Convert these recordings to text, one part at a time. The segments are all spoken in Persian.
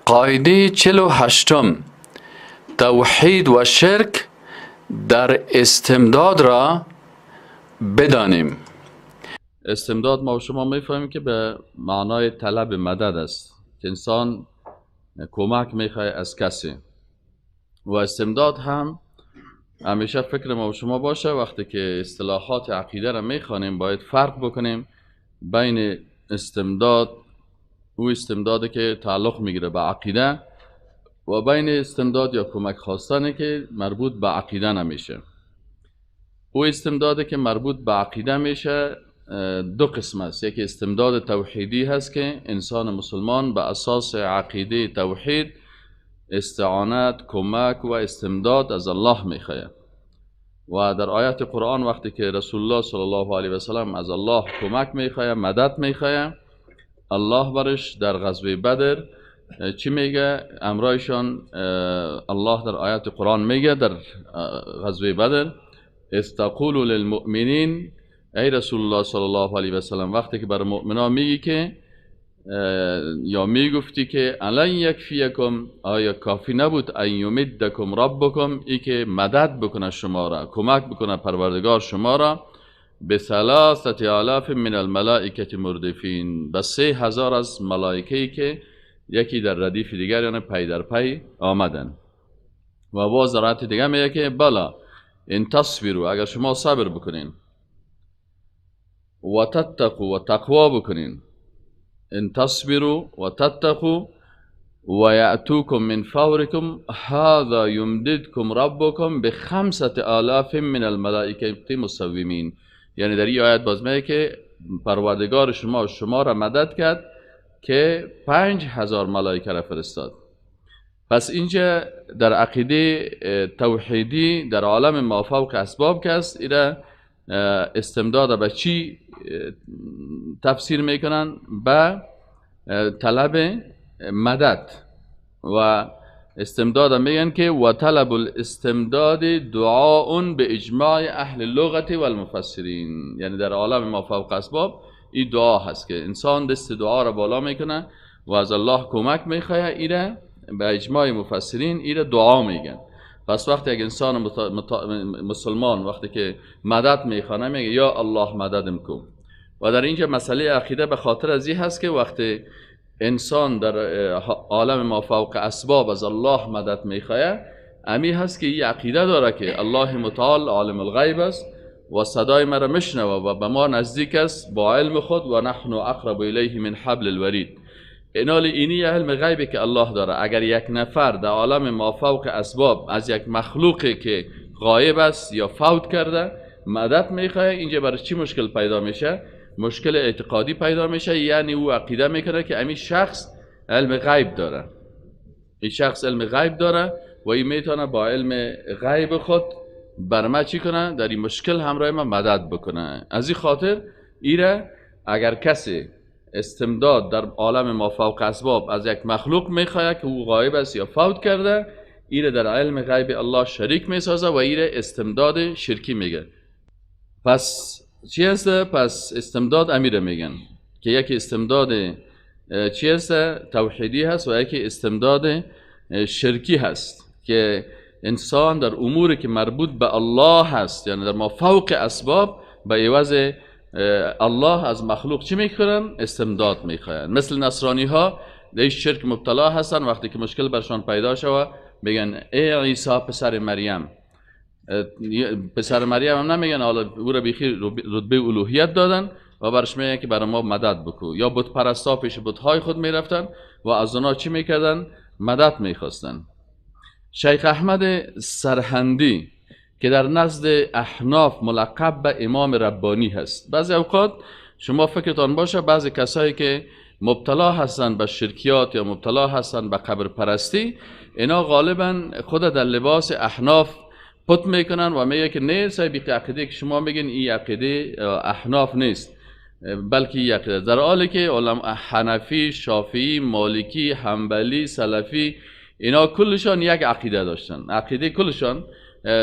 قاعده 48، توحید و شرک در استمداد را بدانیم. استمداد ما و شما میفهمیم که به معنای طلب مدد است که انسان کمک میخواه از کسی، و استمداد هم همیشه فکر ما و شما باشه وقتی که اصطلاحات عقیده را میخوانیم باید فرق بکنیم بین استمداد او استمدادی که تعلق میگیره به عقیده و بین استمداد یا کمک خواستنی که مربوط به عقیده نمیشه. او استمدادی که مربوط به عقیده میشه دو قسم است. یکی استمداد توحیدی هست که انسان مسلمان به اساس عقیده توحید استعانت، کمک و استمداد از الله میخواهد و در آیات قرآن وقتی که رسول الله صلی الله علیه و سلم از الله کمک میخواهد، مدد میخواهد، الله برش در غزوه بدر چی میگه؟ امرایشان الله در آیات قرآن میگه در غزوه بدر استقولوا للمؤمنین، ای رسول الله صلی الله علیه و سلم وقتی که بر مؤمنان میگی که یا میگفتی که الن یکفیکم، آیا کافی نبود ان یمدکم ربکم، ای که مدد بکنه شما را، کمک بکنه پروردگار شما را، به 3000 من الملائکه مردفین، به 3000 از ملائکه که یکی در ردیف دیگر یعنی پی در پی آمدن. و باز در آیت دیگه میگه که بلا ان تصبروا، اگر شما صبر بکنین و تتقوا و تقوا بکنین، ان تصبروا و تتقوا و یأتوکم من فورکم هذا یمددکم ربکم ب5000 من الملائکه مسومین. یعنی در این آیت باز میگه که پروردگار شما شما را مدد کرد که 5000 ملائکه را فرستاد. پس اینجا در عقیده توحیدی در عالم مافوق اسباب که است، ایره استمداد به چی تفسیر میکنن؟ به طلب مدد. و استمداد میگن که و طلب الاستمداد دعاء به اجماع اهل اللغت و المفسرین. یعنی در عالم ما فوق اسباب این دعا هست که انسان دست دعا را بالا میکنه و از الله کمک میخواه، ایره به اجماع مفسرین ایره دعا میگن. پس وقتی یک انسان مسلمان وقتی که مدد میخوانه میگه یا الله مددم کن. و در اینجا مسئله عقیده به خاطر از این هست که وقتی انسان در عالم ما فوق اسباب از الله مدد میخواه، امی هست که این عقیده داره که الله متعال عالم الغیب است و صدای مرا میشنوه و به ما نزدیک است با علم خود و نحن اقرب الیه من حبل الورید. اینال اینی علم غیبی که الله داره. اگر یک نفر در عالم ما فوق اسباب از یک مخلوقی که غایب است یا فوت کرده مدد میخواه، اینجا برای چی مشکل پیدا میشه؟ مشکل اعتقادی پیدا میشه. یعنی او عقیده میکنه که امی شخص علم غیب داره، این شخص علم غیب داره و این میتونه با علم غیب خود بر ما چی کنه؟ در این مشکل همراه ما مدد بکنه. از این خاطر ایره اگر کسی استمداد در عالم ما فوق اسباب از یک مخلوق میخواد که او غایب است یا فوت کرده، ایره در علم غیب الله شریک میسازه و ایره استمداد شرکی میگه. پس چی هست؟ پس استمداد امیره میگن که یکی استمداد چی هست؟ توحیدی هست و یکی استمداد شرکی هست که انسان در اموری که مربوط به الله هست، یعنی در ما فوق اسباب، به عوض الله از مخلوق چی میکنن؟ استمداد میخواین. مثل نصرانی ها در شرک مبتلا هستن، وقتی که مشکل برشان پیدا شوه میگن ای عیسی پسر مریم، پسر مریم هم نمیگن، حالا او را بیخی رتبه الوهیت دادن و برش میگن که برای ما مدد بکو. یا بت پرستا پیش بتهای خود میرفتن و از اونا چی میکردن؟ مدد میخواستن. شیخ احمد سرهندی که در نزد احناف ملقب به امام ربانی هست، بعضی اوقات شما فکرتان باشه بعضی کسایی که مبتلا هستن به شرکیات یا مبتلا هستن به قبر پرستی، اینا غالبا خود در لباس احناف پت میکنن و میگه که نه صاحب عقیده که شما میگین این عقیده احناف نیست، بلکه این عقیده، در حالی که علما حنفی، شافعی، مالکی، حنبلی، سلفی اینا کلشان یک عقیده داشتن. عقیده کلشان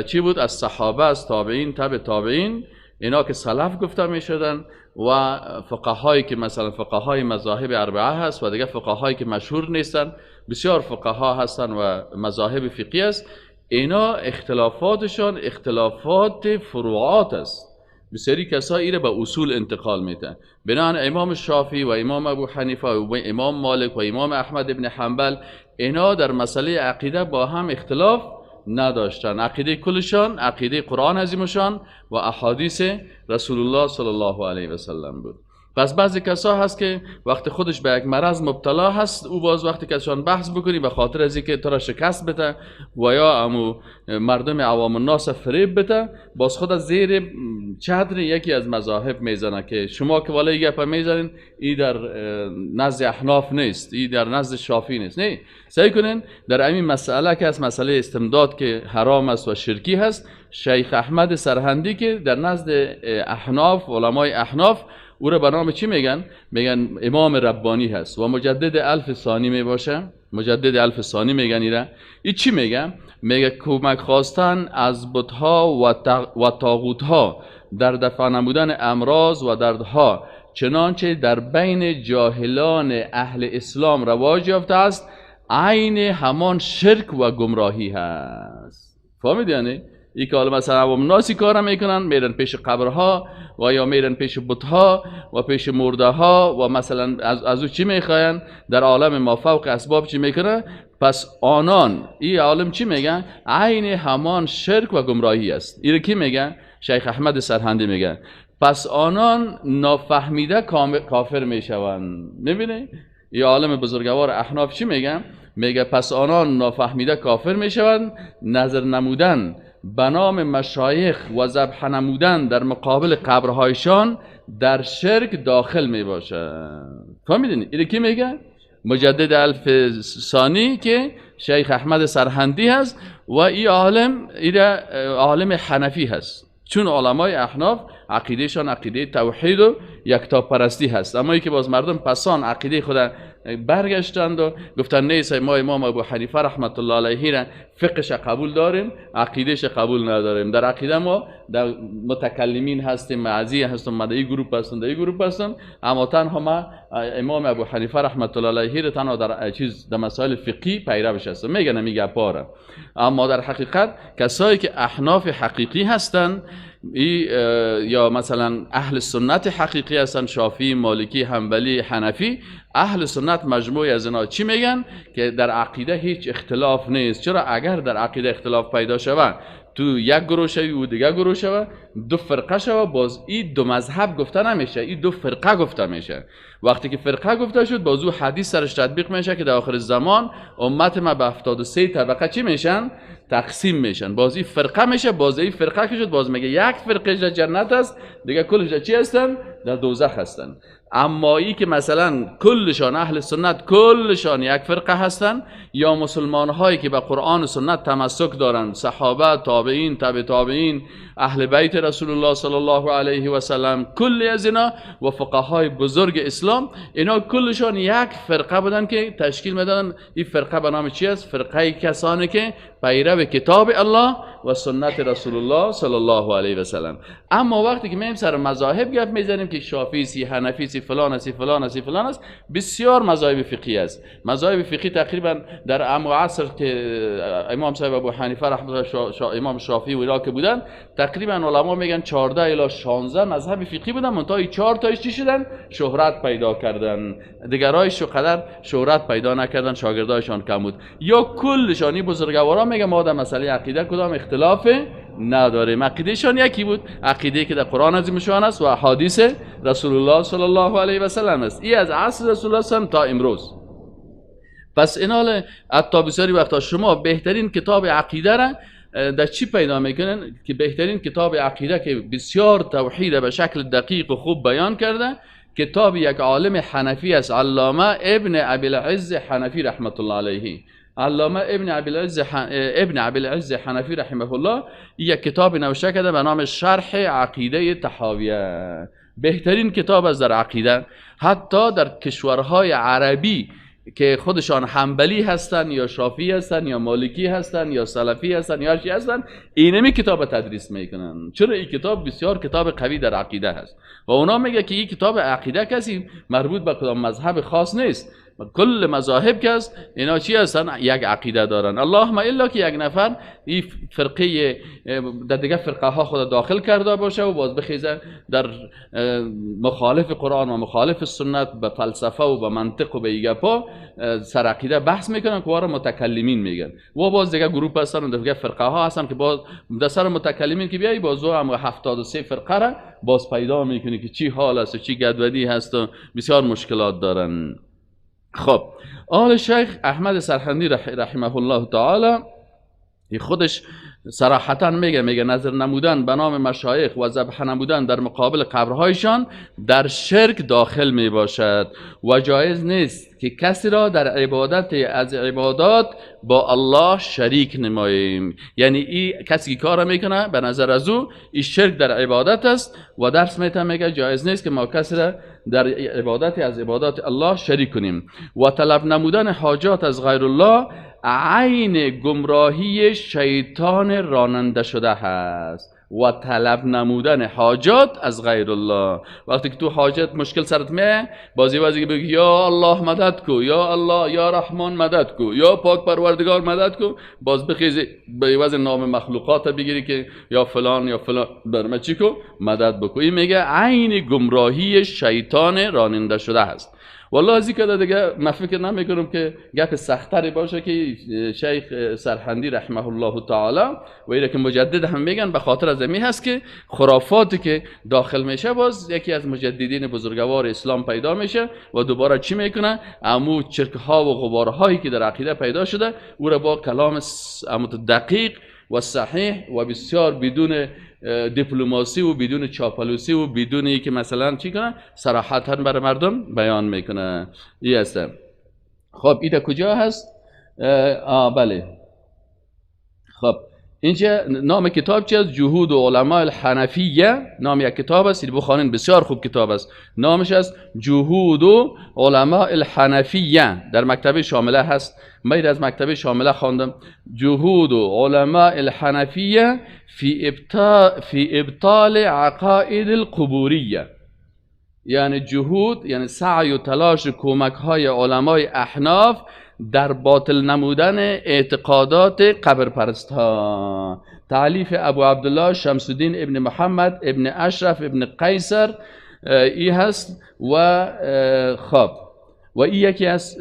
چی بود؟ از صحابه، از تابعین، تبع تابعین، اینا که سلف گفته می شدن و فقهایی که مثلا فقهای مذاهب اربعه هست و دیگه فقهایی که مشهور نیستن، بسیار فقها هستن و مذاهب فقهی است. اینا اختلافاتشان اختلافات فروعات است. بسیاری کسایی را به اصول انتقال میدن. بنابراین امام شافعی و امام ابو حنیفه و امام مالک و امام احمد ابن حنبل اینا در مسئله عقیده با هم اختلاف نداشتن. عقیده کلشان عقیده قرآن عظیمشان و احادیث رسول الله صلی الله علیه و سلم بود. پس بعضی کسا هست که وقتی خودش به یک مرض مبتلا هست، او باز وقتی کسان بحث بکنی به خاطر از اینکه تو را شکست بده و یا امو مردم عوام الناس فریب بده، باز خود از زیر چتر یکی از مذاهب میزنه که شما که والای گپ میزنین ای در نزد احناف نیست، ای در نزد شافعی نیست. نه، سعی کنین در همین مسئله که از مسئله استمداد که حرام است و شرکی هست، شیخ احمد سرهندی که در نزد احناف، علمای احناف او را به نام چی میگن؟ میگن امام ربانی هست و مجدد الف ثانی میباشه. مجدد الف ثانی میگن ایره. ای چی میگن؟ میگه کمک خواستن از بتها و طاغوتها در دفع نمودن امراض و دردها چنانچه در بین جاهلان اهل اسلام رواج یافته است، عین همان شرک و گمراهی هست. فهمیدی یعنی؟ ای که حالا مثلا عوام ناسی کار میکنن، میرن پیش قبرها و یا میرن پیش بتها و پیش مرده ها و مثلا از او چی میخواین؟ در عالم ما فوق اسباب چی میکنه؟ پس آنان، ای عالم چی میگن؟ عین همان شرک و گمراهی است. ای کی میگن؟ شیخ احمد سرهندی میگن. پس آنان نافهمیده کافر میشوند. میبینی؟ ای عالم بزرگوار احناف چی میگن؟ میگه پس آنان نافهمیده کافر میشوند، نظر نمودن به نام مشایخ و ذبح نمودن در مقابل قبرهایشان در شرک داخل می باشد. فهمیدین؟ اینو کی میگه؟ مجدد الف ثانی که شیخ احمد سرهندی هست و این عالم، این عالم حنفی هست. چون علمای احناف عقیدهشان عقیده توحید و یکتاپرستی هست، اما یکی باز مردم پسان عقیده خود برگشتند و گفتن نیست، ما امام ابو حنیفه رحمت الله علیه را فقهش قبول داریم، عقیدهش قبول نداریم. در عقیده ما در متکلمین هستیم، معزی هستم، ما در این گروه هستم، در این گروه هستم، اما تنها ما امام ابو حنیفه رحمت الله علیه را تنها در چیز در مسائل فقهی پیروش هستم. میگن میگه پاره. اما در حقیقت کسایی که احناف حقیقی هستند یا مثلا اهل سنت حقیقی هستن، شافعی، مالکی، حنبلی، حنفی، اهل سنت مجموعی از اینا چی میگن؟ که در عقیده هیچ اختلاف نیست. چرا؟ اگر در عقیده اختلاف پیدا شود، تو یک گروه شوی و دیگه گروه شوه، دو فرقه شوه، باز این دو مذهب گفته نمیشه، این دو فرقه گفته میشه. وقتی که فرقه گفته شد، باز او حدیث سرش تطبیق میشه که در آخر زمان امت ما به 73 طبقه چی میشن؟ تقسیم میشن. باز این فرقه میشه، باز این فرقه که شد، باز میگه یک فرقه در جنت است، دیگه کلش در چی هستن؟ در دوزخ هستن. اما ای که مثلا کلشان اهل سنت کلشان یک فرقه هستن، یا مسلمان هایی که به قرآن و سنت تمسک دارند، صحابه، تابعین، تابع تابعین، اهل بیت رسول الله صلی الله علیه و سلم، کل از اینا و فقهای بزرگ اسلام، اینا کلشان یک فرقه بودن که تشکیل میدادن. این فرقه به نام چی است؟ فرقه کسانی که پیرو کتاب الله و سنت رسول الله صلی الله علیه و سلم. اما وقتی که میایم سر مذاهب گپ میزنیم که شافعی سی، حنفی سی، فلان است، فلان است، فلان است، بسیار مذاهب فقهی است. مذاهب فقهی تقریبا در امو عصر که امام صاحب ابو حنیفه رحمه الله، امام شافعی و اینا که بودن، تقریبا علما میگن 14 الی 16 مذهب فقهی بودن، منتها 4 تایش چی شدن؟ شهرت پیدا کردن، دیگرایش قدر شهرت پیدا نکردن، شاگردایشان کم بود. یا کلشان بزرگوارا میگه ما در مسئله عقیده کدام اختلاف نداریم، عقیدهشان یکی بود، عقیده که در قرآن عظیم شان است و احادیث رسول الله صلی الله علیه و سلم است. ای از عصر رسول الله صلی تا امروز. پس اینال حتی بسیاری وقتا شما بهترین کتاب عقیده را در چی پیدا میکنن؟ که بهترین کتاب عقیده که بسیار توحید به شکل دقیق و خوب بیان کرده، کتاب یک عالم حنفی است، علامه ابن ابی العز حنفی رحمت الله علیه. علامه ابن ابی العز حنفی رحمه الله یک کتاب نوشته کرده به نام شرح عقیده طحاویه. بهترین کتاب است در عقیده. حتی در کشورهای عربی که خودشان حنبلی هستن یا شافعی هستن یا مالکی هستن یا سلفی هستن یا چی هستن، اینمی کتاب تدریس میکنن. چرا؟ این کتاب بسیار کتاب قوی در عقیده هست و اونا میگه که این کتاب عقیده کسی مربوط به کدام مذهب خاص نیست. کل مذاهب که است اینا چی هستن؟ یک عقیده دارن. اللهم الا که یک نفر این فرقه در دیگه فرقه ها خود داخل کرده باشه و باز بخیزه در مخالف قرآن و مخالف سنت به فلسفه و به منطق و به ایگپا سر عقیده بحث میکنن که وارا متکلمین میگن و باز دیگه گروپ هستن و دیگه فرقه ها هستن که باز در سر متکلمین که بیای باز هم 73 فرقه را باز پیدا میکنی که چی حال است و چی گدودی هست و بسیار مشکلات دارن. خب آل شیخ احمد سرهندی رحمه الله تعالی خودش صراحتا میگه نظر نمودن به نام مشایخ و ذبح نمودن در مقابل قبرهایشان در شرک داخل می باشد و جایز نیست که کسی را در عبادت از عبادات با الله شریک نماییم. یعنی این کسی که کار میکنه به نظر از او این شرک در عبادت است و درس میته میگه جایز نیست که ما کسی را در عبادت از عبادات الله شریک کنیم. و طلب نمودن حاجات از غیر الله عین گمراهی شیطان راننده شده هست. و طلب نمودن حاجات از غیر الله، وقتی که تو حاجت مشکل سرت میه بازی بازی که بگی یا الله مدد کو، یا الله یا رحمان مدد کو، یا پاک پروردگار مدد کو، باز بخیزی به عوض نام مخلوقات بگیری که یا فلان یا فلان برمه چی کو مدد بکو. این میگه عین گمراهی شیطان راننده شده هست. والله از این که دیگه من فکر نمیکنم که گپ سختری باشه که شیخ سرهندی رحمه الله تعالی و ایره که مجدد هم میگن به خاطر از امی هست که خرافاتی که داخل میشه باز یکی از مجددین بزرگوار اسلام پیدا میشه و دوباره چی میکنه؟ امو چرک ها و غبارهایی که در عقیده پیدا شده او را با کلام دقیق و صحیح و بسیار بدون دیپلماسی و بدون چاپلوسی و بدون اینکه مثلا چی کنه صراحتا برای مردم بیان میکنه. این هست. خب این کجا هست؟ بله. خب اینجا نام کتاب چی است؟ جهود علماء الحنفیه نام یک کتاب است، بخوانین بسیار خوب کتاب است. نامش است جهود علماء الحنفیه، در مکتبه شامله هست. من از مکتبه شامله خواندم. جهود علماء الحنفیه فی ابطال عقاید القبوریه، یعنی جهود یعنی سعی و تلاش کمک های علمای احناف در باطل نمودن اعتقادات قبر پرست ها. تالیف ابو عبدالله شمس الدین ابن محمد ابن اشرف ابن قیصر ای هست و خب و این یکی از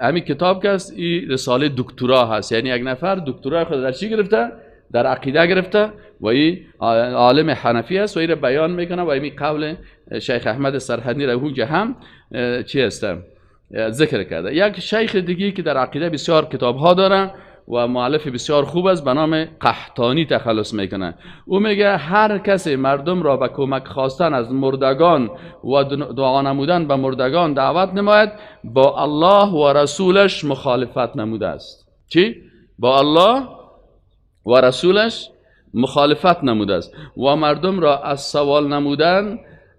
همین کتاب که است، این رساله دکترا هست. یعنی یک نفر دکترا خود در چی گرفته؟ در عقیده گرفته و این عالم حنفی است و این را بیان میکنه و این قول شیخ احمد سرهندی را اونجا هم چی است ذکر کرده. یک شیخ دیگه که در عقیده بسیار کتاب ها داره و مؤلف بسیار خوب است به نام قحطانی تخلص میکنه. او میگه هر کسی مردم را به کمک خواستن از مردگان و دعا نمودن به مردگان دعوت نماید با الله و رسولش مخالفت نموده است. چی؟ با الله و رسولش مخالفت نموده است و مردم را از سوال نمودن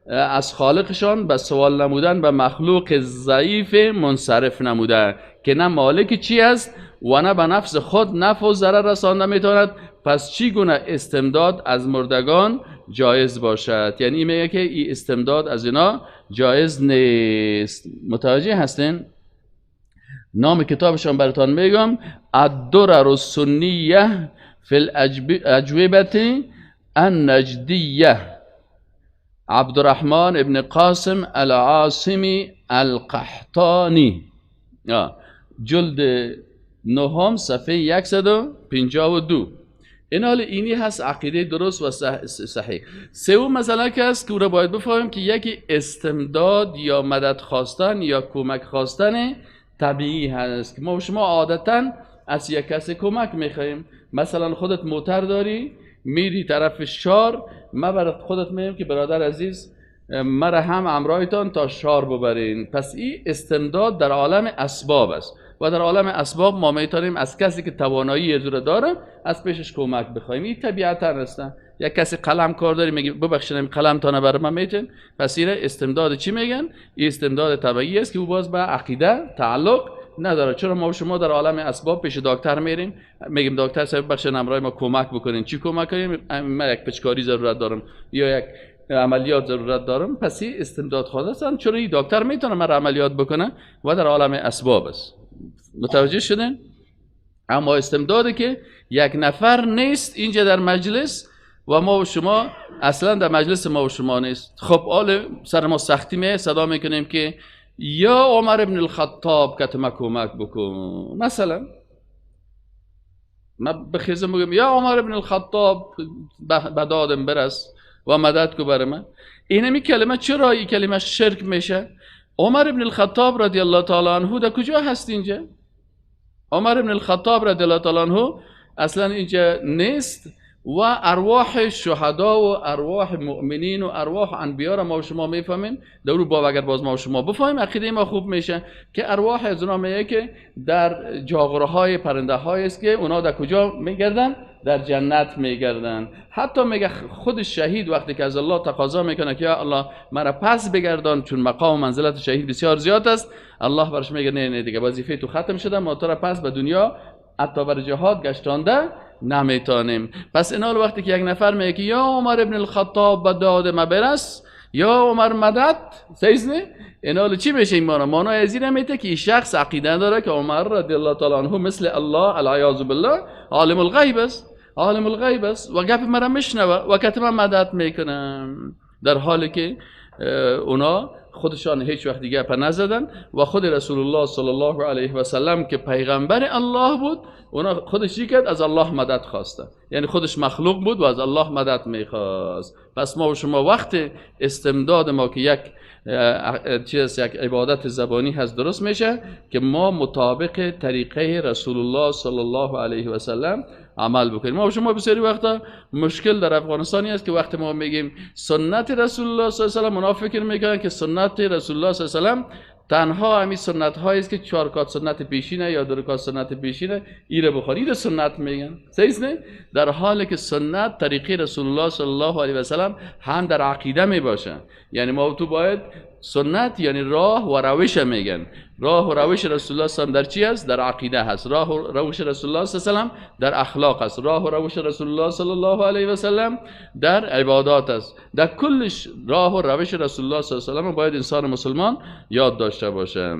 از خالقشان به سوال نمودن به مخلوق ضعیف منصرف نموده که نه مالک چی است و نه به نفس خود نفع و ضرر رسانده میتواند، پس چی گونه استمداد از مردگان جایز باشد؟ یعنی این میگه که این استمداد از اینا جایز نیست. متوجه هستین؟ نام کتابشان براتان میگم، الدرر السنیه فی الاجوبه النجدیه، عبدالرحمن ابن قاسم العاصمی القحطانی، جلد 9 صفحه 152. این حال اینی هست عقیده درست و صحیح. سوم مسئله که است که او را باید بفهمیم که یکی استمداد یا مدد خواستن یا کمک خواستن طبیعی هست که ما و شما عادتا از یک کسی کمک میخواییم. مثلا خودت موتر داری میری طرف شار، ما برات خودت میگم که برادر عزیز مرا هم همراهتان تا شار ببرین. پس این استمداد در عالم اسباب است و در عالم اسباب ما میتونیم از کسی که توانایی از او داره از پیشش کمک بخوایم. این طبیعتا است. یک کسی قلم کار داره میگه ببخشید این قلم تا برای من میتین. پس این استمداد چی میگن؟ این استمداد طبیعی است که او باز به عقیده تعلق نداره. چرا ما شما در عالم اسباب پیش دکتر میریم میگیم دکتر صاحب بخشید همراه ما کمک بکنین. چی کمک کنیم؟ من یک پچکاری ضرورت دارم یا یک عملیات ضرورت دارم، پس این استمداد خواسته است. چون این دکتر میتونه مرا عملیات بکنه و در عالم اسباب است. متوجه شدین؟ اما استمدادی که یک نفر نیست اینجا در مجلس و ما و شما اصلا در مجلس ما و شما نیست. خب آل سر ما سختی می صدا میکنیم که یا عمر ابن الخطاب که ما کمک بکن، مثلا ما بخیزم بگم یا عمر ابن الخطاب به دادم برس و مدد کو بر من. اینمی کلمه چرا این کلمه شرک میشه؟ عمر ابن الخطاب رضی الله تعالی عنه در کجا هست اینجا؟ عمر ابن الخطاب رضی الله تعالی عنه اصلا اینجا نیست و ارواح شهدا و ارواح مؤمنین و ارواح انبیا را ما و شما میفهمیم. در باب اگر باز ما و شما بفهمیم عقیده ما خوب میشه که ارواح از اونا میگه که در جاغرهای پرنده های است که اونا در کجا میگردن؟ در جنت میگردن. حتی میگه خود شهید وقتی که از الله تقاضا میکنه که یا الله مرا پس بگردان چون مقام و منزلت شهید بسیار زیاد است، الله برش میگه نه نه دیگه وظیفه تو ختم شده، ما تو را پس به دنیا حتی بر جهاد گشتانده نمیتونیم. پس اینال وقتی که یک نفر میگه که یا عمر ابن الخطاب به داد ما برس، یا عمر مدد، صحیح نه؟ اینال چی میشه این مانا؟ مانا از این میته که این شخص عقیده داره که عمر رضی الله تعالی عنه مثل الله العیاذ بالله عالم الغیب است، عالم الغیب است و گپ مرا میشنوه و کتما مدد میکنم، در حالی که اونا خودشان هیچ وقت دیگه گپ نزدن و خود رسول الله صلی الله علیه و سلم که پیغمبر الله بود اونا خودش چی کرد؟ از الله مدد خواسته، یعنی خودش مخلوق بود و از الله مدد میخواست. پس ما و شما وقت استمداد ما که یک چیز یک عبادت زبانی هست درست میشه که ما مطابق طریقه رسول الله صلی الله علیه و سلم عمل بکنیم. ما و شما بسیاری وقتا مشکل در افغانستانی است که وقتی ما میگیم سنت رسول الله صلی الله علیه و سلم، اونا فکر میکنن که سنت رسول الله صلی الله علیه و سلم تنها همین سنت هایی است که 4 رکعت سنت پیشینه یا 2 رکعت سنت پیشینه، ایره بخوری ایره سنت میگن، صحیح نه؟ در حالی که سنت طریقه رسول الله صلی الله علیه و سلم هم در عقیده میباشه. یعنی ما تو باید سنت یعنی راه و روش میگن. راه و روش رسول الله صلی الله علیه و سلم در چی است؟ در عقیده هست. راه و روش رسول الله صلی الله علیه و سلم در اخلاق است. راه و روش رسول الله صلی الله علیه و سلم در عبادات است. در کلش راه و روش رسول الله صلی الله علیه و سلم باید انسان مسلمان یاد داشته باشه.